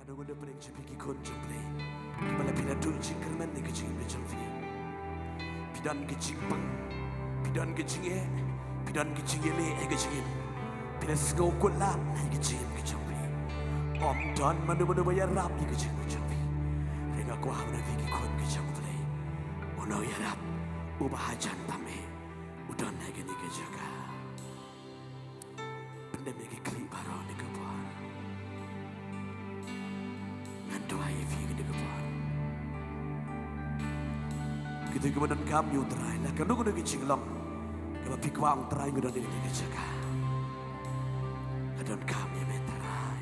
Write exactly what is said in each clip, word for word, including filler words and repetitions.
Nongwei pdeng jong phi ki khun jong U Blei kiba la phi la duh jingkyrmen ïa ka jingim ka jong phi. Phi don ka jingpang, phi don ka jingeh, phi don ka jingïaleh ha ka jingim. Phi la sngew kut lad ha ka jingim ka jong phi. Ym don mano mano ba ïarap ïa ka jingim ka jong phi. Hynrei nga kwah ban ong ïa phi ki khun ka jong U Blei, uno u ïarap, uba hajan tam eh, u don ha kane ka jaka. Pyndem ïa ki khlieh baroh ne ka bor. Ngan duwai ïa phi ne ka bor. Kito kiba donkam ïa U Trai, la kano kano ka jinglong kaba phi kwah, U Trai, nga don ïa kane ka jaka. Nga donkam ïa me Trai.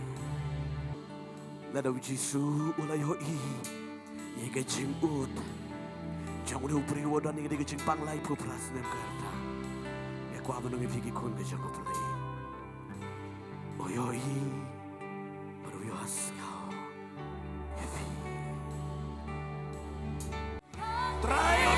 Lada U Jisu u la ïohi ïa ka jingud jong une u briew uba don ïa ka jingpang laiphew phra snem ka rta, nga kwah ban ong ïa phi ki khun ka jong U Blei, u ïohi bad u ïohsngew ïa phi. Trai,